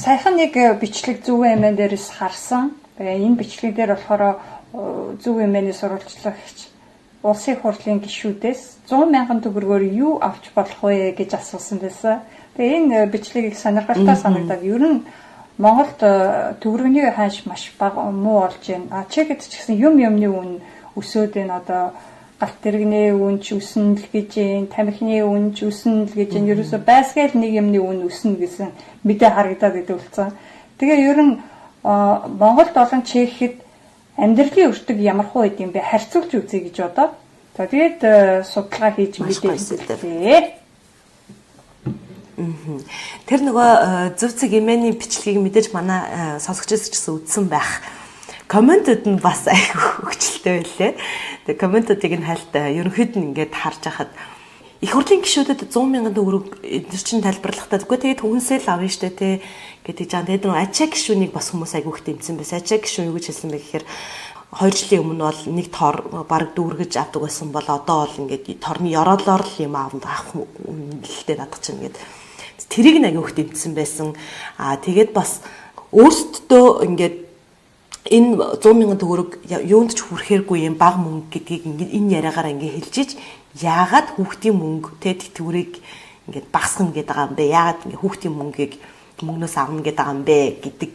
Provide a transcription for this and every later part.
Саяхан нэг бичлэг Зөв эмээн дээрээс харсан. Тэгээ энэ бичлэг дээр болохоор Зөв эмээний сурвалжлагч улсын хурлын гишүүдээс 100 мянган төгрөгөөр юу авч болох вэ гэж асуусан байсан. Тэгээ энэ бичлэгийг сонирхолтой санагдаад ер нь Монголд төгрөгний ханш маш бага муу болж байна. А Чехэд ч гэсэн юм юмны үн өсөөд байна. Одоо галт тэрэгний үн ч өснө л гэж байна, тамхины үн ч өснө л гэж байна. Ерөөсө байсгаал нэг юмны үн өснө гэсэн мэдээ харагдаад идэв болсон. Тэгээ ер нь Монголд болон Чехэд амьдралын өртөг ямархуу байд юм бэ? Харьцуулж үзье гэж бодоод. За тэгээд судалгаа хийж мэдээ. Тэр нөгөө Зөв цэг эмээний бичлэгийг мэдээж манай сонсогчдоос ч гэсэн үзсэн байх. Комментууд нь бас айгүй хөгжилтэй байлээ. Тэгээ комментуудыг нь хальт ерөнхийд нь ингээд харж хахад их хурлын гишүүдэд 100 мянган төгрөг эдгээр чинь тайлбарлахдаа үгүй тэгээд хүнсээ л авна штэ тий гэдэг жаа. Тэгээд нөгөө ачаа гишүүнийг бас хүмүүс айгүй их дэмжсэн байсан. Ачаа гишүүн юу гэж хэлсэн бэ гэхээр 2 жилийн өмнө бол нэг тор бараг дүүргэж авдаг байсан бол одоо бол ингээд торны ёроолоор л юм аавнд авах үнэлэлтэй надад чинь ингээд тэрийг нь айгүй их дэмжсэн байсан. Аа тэгээд бас өөрсдөө ингээд энэ 100 мянган төгрөг юунд ч хүрэхэргүй юм бага мөнгө гэдгийг ингээд энэ яриагаар ингээд хэлж ич яагаад хүүхдийн мөнгө тэ тэтгэврийг ингээд багасгана гэдэг байгаа юм бэ? Яагаад ингээд хүүхдийн мөнгийг мөнгнөөс авна гэдэг байгаа юм бэ гэдэг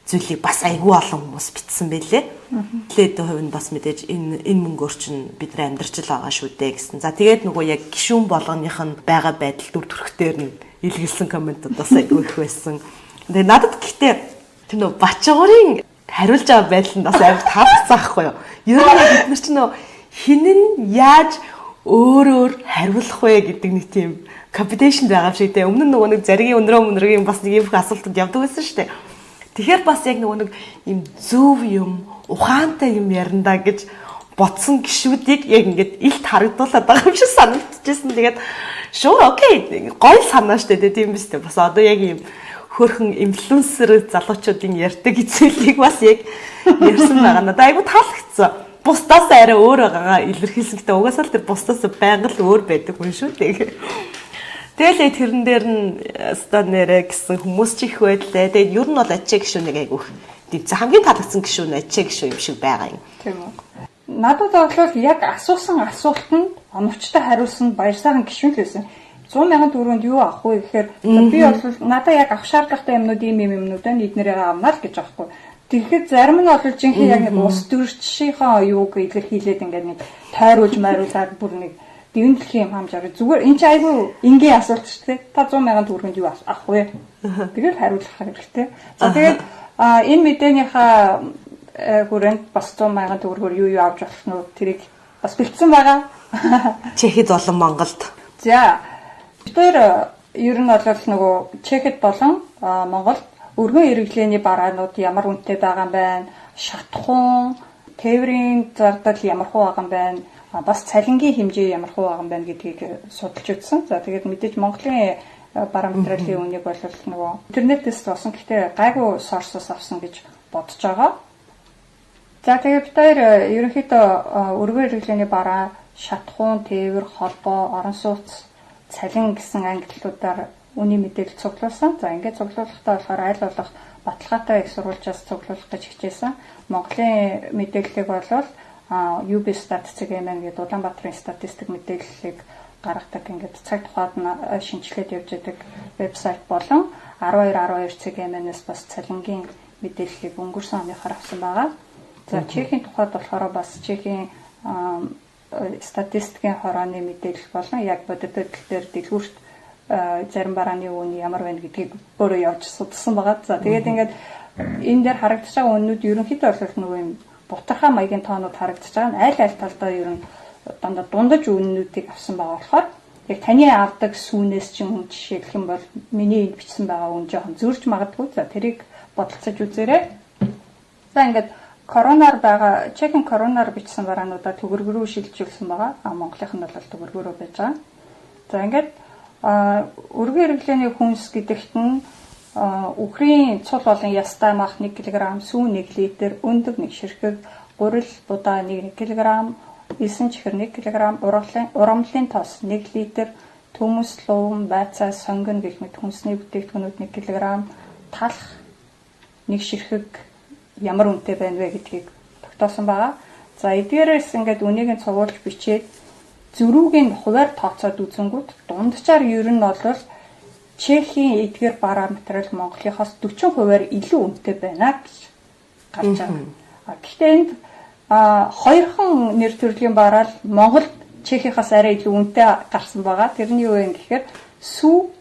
зүйлийг бас айгүй олон хүмүүс бичсэн байлээ. Нэлээд хувь нь бас мэдээж энэ мөнгөөр чинь бид нар амьдарч л байгаа шүү дээ гэсэн. За тэгээд нөгөө яг гишүүн болгоных нь байгаа байдал дүр төрхтөр нь илгэлсэн комментууд бас айгүй их байсан. Тэгээд надад гэхдээ тэр нөгөө Бачуурын хариулж байгаа байдал нь бас амар таалагдсан байхгүй юу? Ер нь бид нар чинь нөгөө хин нь яаж өөрөөр хариулах вэ гэдэг нэг тийм competition байгаа юм шиг те. Өмнө нь нөгөө нэг заригийн өндрөө мөнрөгийн бас нэг юм их асуултанд явдаг байсан шүү дээ. Тэгэхээр бас яг нөгөө нэг юм зөв юм, ухаантай юм ярина гэж бодсон гişүүдийг яг ингээд илт харагдуулаад байгаа юм шиг санагдчихсэн. Тэгээд sure okay гоё санаа штэ тийм биз дээ. Бас одоо яг юм хөөрхөн инфлюенсер залуучуудын ярьдаг зүйлийг бас яг ярьсан байгаа надад айгу таалагдсан. Бусдаас арай өөр байгаагаа илэрхийлсэн. Гэтэ угаасаа л тэр бусдаас байнга л өөр байдаг хүн шүү дээ. Тэгэл тэрэн дээр нь өстой нэрэ гэсэн хүмүүс ч их байлаа. Тэгээд ер нь бол ачаа гişүүнийг айгүйх дэмцэн хамгийн таалагдсан гişүүн ачаа гişүүн юм шиг байгаа юм. Тийм үү. Надад бол яг асуусан асуултанд оновчтой хариулсан Баярсайхан гişүүн л байсан. 100 мянган төгрөгөнд юу авах вэ гэхээр би бол надад яг авах шаардлагатай юмнууд ийм ийм юмнууд байна. Эднэрийг авнаа л гэж аахгүй. Тэгэхэд зарим нь бол жинхэнэ яг нэг улс төрчийнхөө юуг илэрхийлээд ингээд нэг тойруулж майруулаад бүр нэг дивэн дэлхийн юм хамж авах. Зүгээр энэ чинь айгүй энгийн асуулт шүү дээ. Та 100 мянган төгрөгөнд юу авах вэ? Тэгээд хариулах хэрэгтэй. За тэгээд энэ мэдээнийхээ хүрээнд бас 100 мянган төгрөгөөр юу юу авч болох нь тэрийг бас бэлдсэн байгаа. Чехэд болон Монголд. За тэр ер нь бол нөгөө Чехэд болон Монголд өргөн хэрэглээний бараанууд ямар үнэтэй байгаа юм байна? Шатхуун, тээврийн зардал ямар хуу байгаа юм байна? Бас цалингийн хэмжээ ямар хуу байгаа юм байна гэдгийг судалж үзсэн. За тэгээд мэдээж Монголын бараа материалын үнийг бол нөгөө интернетээс олсон. Гэхдээ гайгүй сорсоос авсан гэж бодож байгаа. За тэгээд бид хоёр ерөнхийдөө өргөн хэрэглээний бараа, шатхуун, тээвэр, холбоо, орон сууц, цалин гэсэн ангиллуудаар үний мэдээлэл цуглуулсан. За ингээд цуглуулгахдаа болохоор аль болох баталгаатай их сурвалжаас цуглуулах гэж хичээсэн. Монголын мэдээллийг бол UB Stat.mn гэдэг Улаанбаатарын статистик мэдээллийг гаргадаг ингээд цаг тухайд нь шинжилээд явж байдаг вебсайт болон 12 12.mn-ээс бас цалингийн мэдээллийг өнгөрсөн оныхоор авсан байгаа. За Чехийн тухайд болохоор бас Чехийн статистикийн хорооны мэдээлэл болон яг бодит байдал дээр дэлгүүрт зарим барааны үн ямар байна гэдгийг өөрөө явж судалсан байгаа. За тэгээд ингээд энэ дээр харагдаж байгаа үннүүд ерөнхийдөө бол нөгөө юм бутархаа маягийн тоонууд харагдаж байгаа нь аль аль талдаа ер нь дандаа дундаж үннүүдийг авсан байгаа болохоор яг таны авдаг сүүнээс ч юм жишээлх юм бол миний энд бичсэн байгаа үн жоохон зөрж магадгүй. За тэрийг бодолцож үзээрэй. За ингээд коронаар байгаа Чехийн коронаар бичсэн бараануудаа төгрөг рүү шилжүүлсэн байгаа. А Монголынх нь бол төгрөгөөрөө байж байгаа. За ингээд өргөн хэрэглээний хүнс гэдэгт нь үхрийн цул болон ястай мах 1 кг, сүүн 1 литр, өндөг 1 ширхэг, гурил будаа 1 кг, элсэн чихэр 1 кг, урамлын тос 1 литр, төмөс, лууван, байцаа, сонгино гэх мэт хүнсний бүтээгдэхүүнүүд 1 кг, талх нэг ширхэг ямар үнэтэй байна вэ гэдгийг тогтоосон байгаа. За эдгээрээс ингээд үнийг нь цугуулж бичээд зөрүүг нь хувиар тооцоод үзэнгүүт дунджаар ер нь бол Чехийн эдгээр бараа материал Монголынхоос 40%-аар илүү үнэтэй байна гэж гарч байгаа. Гэхдээ энд хоёрхан нэр төрлийн бараал Монгол Чехийнхаас арай илүү үнэтэй гарсан байгаа. Тэрний юу вэ гэхээр сүү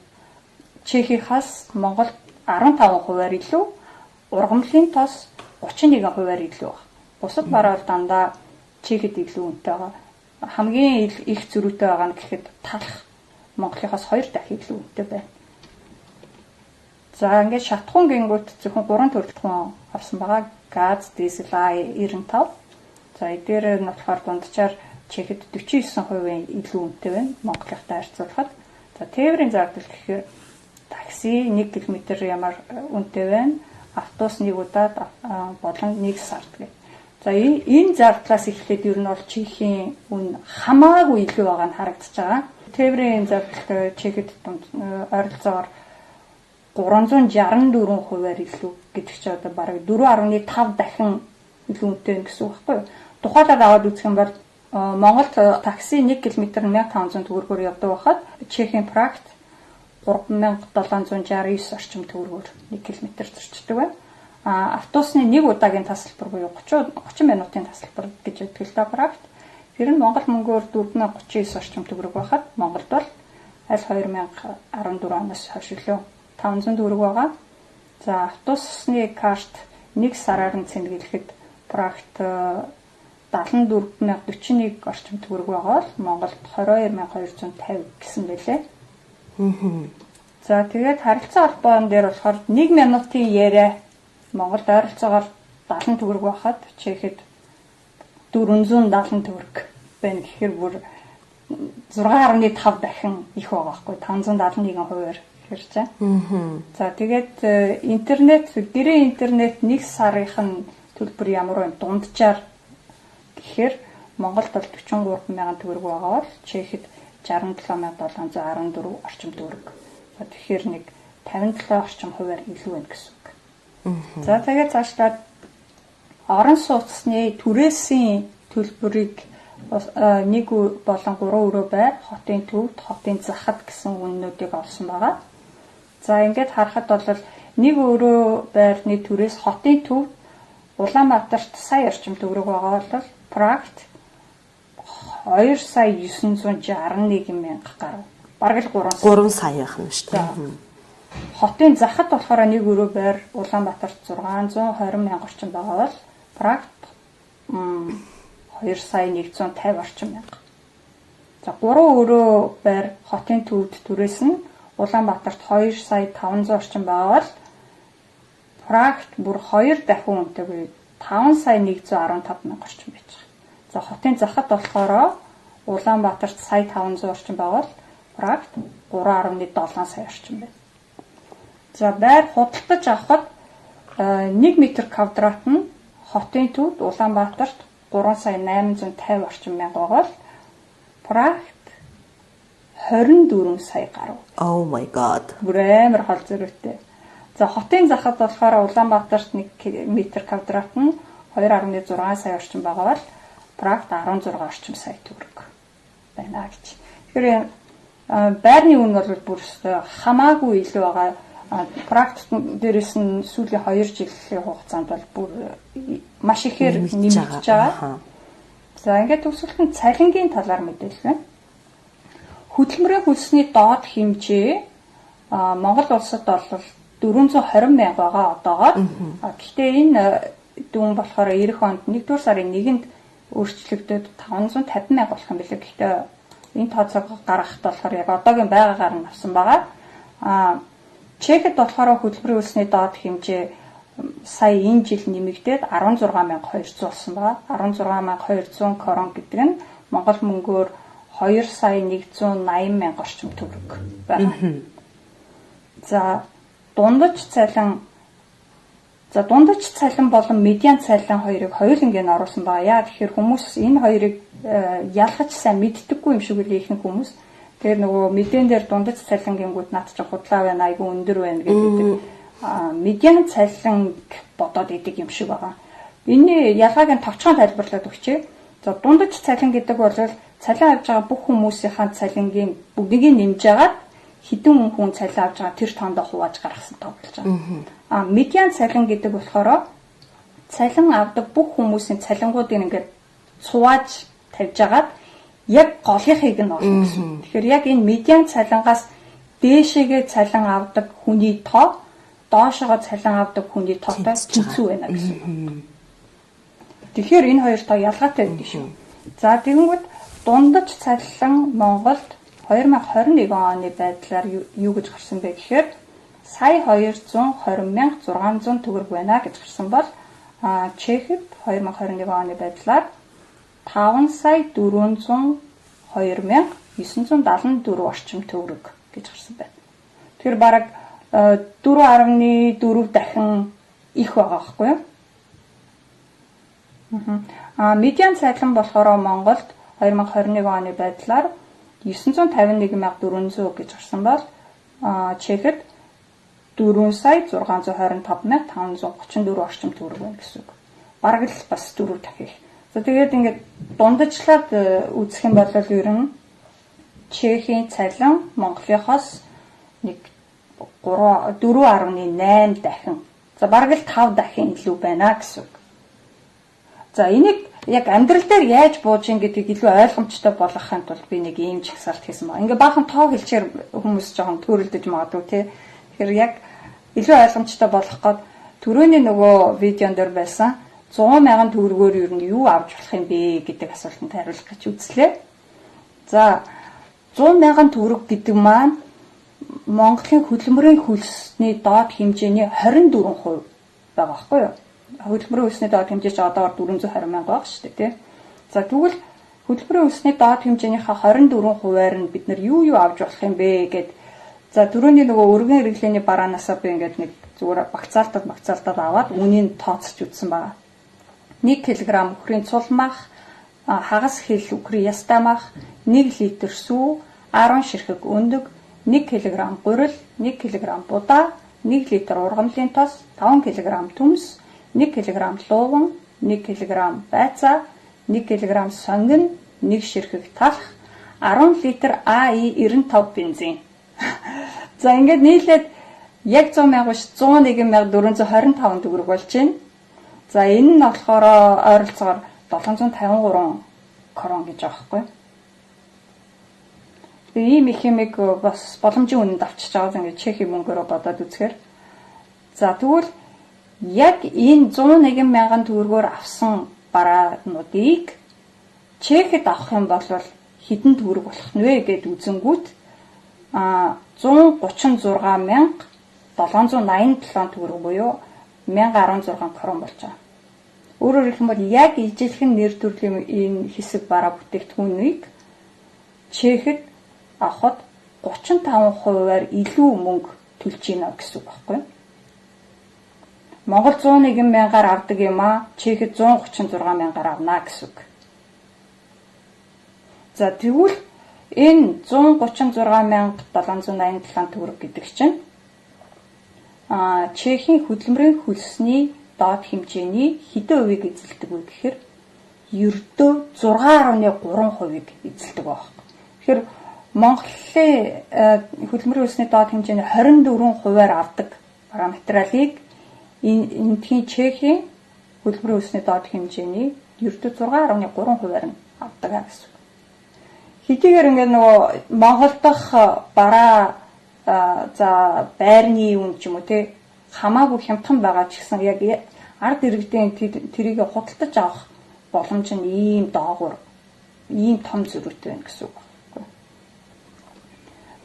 Чехийнхаас Монгол 15%-аар илүү, ургамлын тос 31%-аар илүү байна. Бусад бараа бол дандаа Чехэд илүү үнэтэй байгаа. Хамгийн их зөрүүтэй байгаа нь гэхэд талх Монголынхоос 2 дахин илүү үнэтэй байна. За ингээд шатхуун гингүүт зөвхөн 3 төрөлхөн авсан байгаа. Газ, дизель, А95. За эдгээр нь болохоор дунджаар Чехэд 49% илүү үнэтэй байна Монголынхтай харьцуулахад. За тээврийн зардал гэхээр такси 1 км ямар үнэтэй байна. Автобус нэг удаад болон 1 сард гэх. За энэ зардлаас эхлээд ер нь бол Чехийн үн хамаагүй илүү байгаа нь харагдаж байгаа. Тээврийн зардалтай Чехэд ойролцоогоор 364%-аар илүү гэдэг чинь одоо бараг 4.5 дахин илүү үнэтэй байна гэсэн үг байхгүй юу? Тухайлбал аваад үзэх юм бол Монголд такси 1 км 1500 төгрөгөөр явдаг байхад Чехийн Прагт 3769 орчим төгрөгөөр 1 км зорчдог байна. Автобусны нэг удаагийн тасалбар буюу 30 минутын тасалбар гэж яддаг л да Прагт. Тэр нь Монгол мөнгөөр 4039 орчим төгрөг байхад Монголд бол аль 2014 оноос хойш илүү 500 төгрөг байгаа. За автобусны карт нэг сараар нь цэнгэлэхэд Прагт 74,041 орчим төгрөг байгаа бол Монголд 22,250 гэсэн байлээ. За тэгээд харилцан холбоон дээр болохоор 1 минутын яриа Монголд ойролцоогоор 70 төгрөг байхад Чехэд 470 төгрөг байна гэхээр бүр 6.5 дахин их байгаа байхгүй 571%-аар хэрч. За тэгээд интернет гэрээ интернет нэг сарынх нь төлбөр ямар вэ дунджаар гэхээр Монголд бол 43,000 төгрөг байгаа бол Чехэд 67,714 орчим төгрөг. Тэгэхээр нэг 57 орчим хувиар илүү байна гэсэн үг. За тэгээд цаашлаад орон сууцны түрээсийн төлбөрийг нэг болон 3 өрөө байр, хотын төвд, хотын захад гэсэн үннүүдийг олсон байгаа. За ингээд харахад бол нэг өрөө байрны түрээс хотын төвд Улаанбаатарт сая орчим төгрөг байгаа бол Прагт 2 сая 961 мянга гаруй. Бараг л 3 сая. 3 сая байх нь шүү дээ. Хотын захад болохоор нэг өрөө байр Улаанбаатарт 620 мянга орчим байгаа бол Прагт 2 сая 150 орчим мянга. За 3 өрөө байр хотын төвд түрээс нь Улаанбаатарт 2 сая 500 орчим байгаа бол Прагт бүр 2 дахин үнэтэй буюу 5 сая 115 мянга орчим байж байгаа. За хотын захад болохоор Улаанбаатарт сая 500 орчим байгаа бол Прагт 3.7 сая орчим байна. За байр худалдаж авахад 1 метр квадрат нь хотын төвд Улаанбаатарт 3 сая 850 орчим мянга байгаа бол Прагт 24 сая гаруй. Oh my god. Бүр амар хол зөрүүтэй. За хотын захад болохоор Улаанбаатарт 1 метр квадрат нь 2.6 сая орчим байгаа бол Прагт 16 орчим сая төгрөг байна гэж. Тэгэхээр байрны үн бол бүр хамаагүй илүү байгаа. Прагт дээрээс нь сүүлийн 2 жилийн хугацаанд бол бүр маш ихээр нэмэгдэж байгаа. За ингээд төгсгөлд нь цалингийн талаар мэдээлэл байна. Хөдөлмөрийн хөлсний доод хэмжээ Монгол улсад бол 420 мянга байгаа одоогоор. Гэхдээ энэ дүн болохоор эх онд 1-р сарын 1-нд өөрчлөгдөд 550 мянга болох юм билээ. Гэхдээ энэ тооцоог гаргахад болохоор яг одоогийн байгаагаар нь авсан байгаа. Чехэд болохоор хөдөлмөрийн хөлсний доод хэмжээ сая энэ жил нэмэгдээд 16,200 болсон байгаа. 16,200 крон гэдэг нь Монгол мөнгөөр 2 сая 180 мянга орчим төгрөг байна. За дундаж цалин дундаж цалин болон медиан цалин хоёрыг хоёуланг нь оруулсан байгаа. Яа тэгэхээр хүмүүс энэ хоёрыг ялгаж сайн мэддэггүй юм шиг үлээ ихэнх хүмүүс. Тэгэхээр нөгөө медиан дээр дундаж цалин гингүүд наад чи худлаа байна, айгүй өндөр байна гэдэг. Медиан цалин бодоод идэг юм шиг байгаа. Энэний ялгааг нь товчхон тайлбарлаад өгчээ. За, дундаж цалин гэдэг бол цалин авж байгаа бүх хүмүүсийнхаа цалингийн бүгдийг нэмж агаад хэдэн хүн цалин авж байгаа тэр тоондоо хувааж гаргасан тоо болж байгаа. Медиан цалин гэдэг болохоор цалин авдаг бүх хүмүүсийн цалингуудыг ингээд цувааж тавьж агаад яг голынхыг нь олно гэсэн. Тэгэхээр яг энэ медиан цалингаас дээшээгээ цалин авдаг хүний тоо доошоогоо цалин авдаг хүний тоотой тэнцүү байна гэсэн. Тэгэхээр энэ хоёр тоо ялгаатай байдаг шүү. За, тэгэнгүүт дундаж цалин Монголд 2021 оны байдлаар юу гэж гарсан бэ гэхээр сая 220,600 төгрөг байна гэж гарсан бол Чехэд 2021 оны байдлаар 5 сая 402,974 орчим төгрөг гэж гарсан байна. Тэгэхээр бараг 4.4 дахин их байгаа байхгүй юу? Медиан цалин болохоор Монголд 2021 оны байдлаар 951,400 гэж гарсан бол Чехэд 4 сая 625,534 орчим төгрөг байна гэсэн үг. Бараг л бас 4 дахин их. За, тэгээд ингээд дундажлаад үзэх юм бол ер нь Чехийн цалин Монголынхоос нэг 3 4.8 дахин. За, бараг л 5 дахин илүү байна гэсэн үг. За, энийг яг амьдрал дээр яаж бууж ин гэдгийг илүү ойлгомжтой болгохын тулд би нэг ийм жагсаалт хийсэн байна. Ингээ баахан тоо хэлчихээр хүмүүс жоохон төрөлдөж магадгүй, тий. Тэгэхээр яг илүү ойлгомжтой болгох гээд түрүүний нөгөө видеон дээр байсан 100 мянган төгрөгөөр ер нь юу авч болох юм бэ гэдэг асуултанд хариулах гэж үзлээ. За, 100 мянган төгрөг гэдэг маань Монголын хөдөлмөрийн хөлсний доод хэмжээний 24% байгаа байхгүй юу? Хөдөлмөрийн хөлсний доод хэмжээ чинь одоогор 420 мянга байгаа шүү дээ, тий. За, тэгвэл хөдөлмөрийн хөлсний доод хэмжээнийхээ 24%-аар нь бид нар юу юу авч болох юм бэ гэд, за, түрүүний нөгөө өргөн хэрэглээний бараанаасаа би ингээд нэг зүгээр багцаалтад багцаалтад аваад үнийг тооцож үзсэн байгаа. 1 кг үхрийн цул мах, хагас хил үхрийн ястай мах, 1 литр сүү, 10 ширхэг өндөг, 1 кг гурил, 1 кг будаа, 1 литр ургамлын тос, 5 кг төмс, 1 кг лууван, 1 кг байцаа, 1 кг сонгино, 1 ширхэг талх, 10 литр АИ 95 бензин. За, ингээд нийлээд яг 100 мянга биш, 101,425 төгрөг болж байна. За, энэ нь болохоор ойролцоогоор 753 крон гэж байгаа байхгүй. Тэгээ ийм их юмыг бас боломжийн үнэнд авчиж байгаа, ингээд Чехийн мөнгөөрөө бодоод үзэхээр. За, тэгвэл яг энэ 101 мянган төгрөгөөр авсан бараануудыг Чехэд авах юм бол хэдэн төгрөг болох нь вэ гэд үзэнгүүт 136,787 төгрөг буюу 1016 крон болж байгаа. Өөрөөр хэлэх юм бол яг ижилхэн нэр төрлийн энэ хэсэг бараа бүтээгдэхүүнийг Чехэд авахад 35%-аар илүү мөнгө төлж гинэ гэсэн үг байхгүй юу? Монгол 101 мянгаар авдаг юм а Чехэд 136 мянгаар авна гэсэн үг. За, тэгвэл энэ 136,787 төгрөг гэдэг чинь Чехийн хөдөлмөрийн хөлсний доод хэмжээний хэдэн хувийг эзэлдэг вэ гэхээр ердөө 6.3%-ийг эзэлдэг байх. Тэгэхээр Монголын хөдөлмөрийн хөлсний доод хэмжээний 24%-аар авдаг бараа материалыг энэтхийн Чехийн хөдөлмөрийн хөлсний доод хэмжээний ердөө 6.3%-аар нь авдаг гэсэн. Хэдийгээр ингээд нөгөө Монгол дахь бараа, за, байрны үн ч юм уу, те, хамаагүй хямдхан байгаа ч гэсэн яг ард иргэдийн тэрийг худалдаж авах боломж нь ийм доогуур, ийм том зөрүүтэй байна гэсэн үг байхгүй.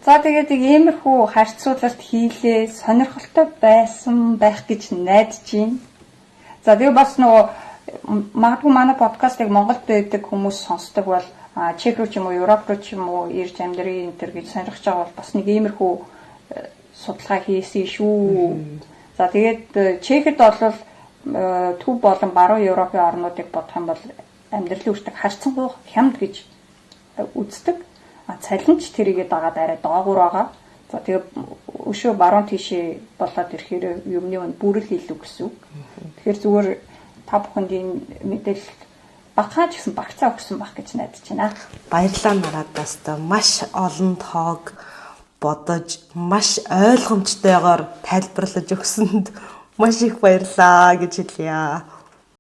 За, тэгээд иймэрхүү харьцуулалт хийлээ, сонирхолтой байсан байх гэж найдаж байна. За, тэгээ бас нөгөө магадгүй манай подкастыг Монголд байдаг хүмүүс сонсдог бол Чех рүү ч юм уу, Европ руу ч юм уу ирж амьдрын энэ төр гэж сонирхож байгаа бол бас нэг иймэрхүү судалгаа хийсэн шүү. За, тэгээд Чехэд бол Төв болон Баруун Европын орнуудыг бодох юм бол амьдралын өртөг харьцангуй хямд гэж үздэг. А цалин ч тэрийгээ дагаад арай доогуур байгаа. За, тэгээ өшөө баруун тийшээ болоод ирэхээр юмны үн бүрэл илүү гэсэн үг. Тэгэхээр зүгээр та бүхэнд энэ мэдээлэл багахан ч гэсэн багцаа өгсөн байх гэж найдаж байна. Баярлалаа, Нарадаас та маш олон тоог бодож, маш ойлгомжтойгоор тайлбарлаж өгсөнд маш их баярлалаа гэж хэлье.